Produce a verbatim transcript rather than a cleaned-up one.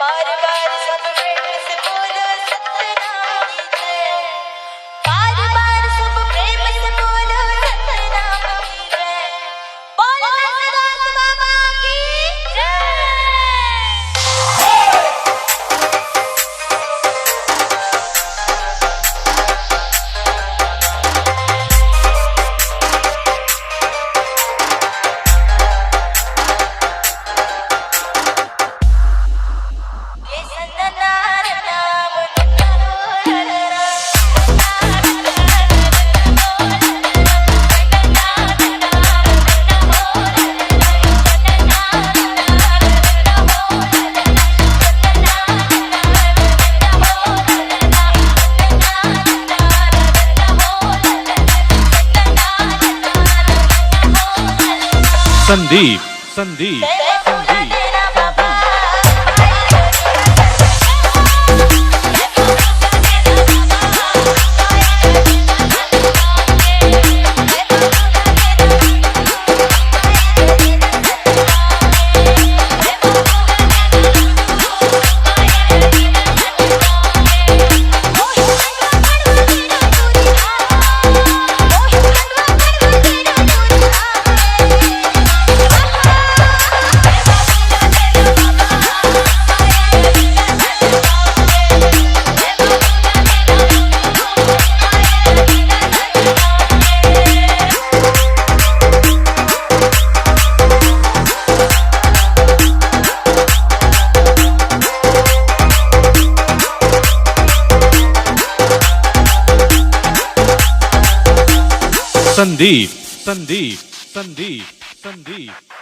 बार बार सब प्रेम से बोलो सतनाम की जय। बार बार सब प्रेम से बोलो सतनाम की जय। बोलो सिद्धार्थ बाबा की जय। संदीप, संदीप, संदीप। संदीप, संदीप, संदीप, संदीप।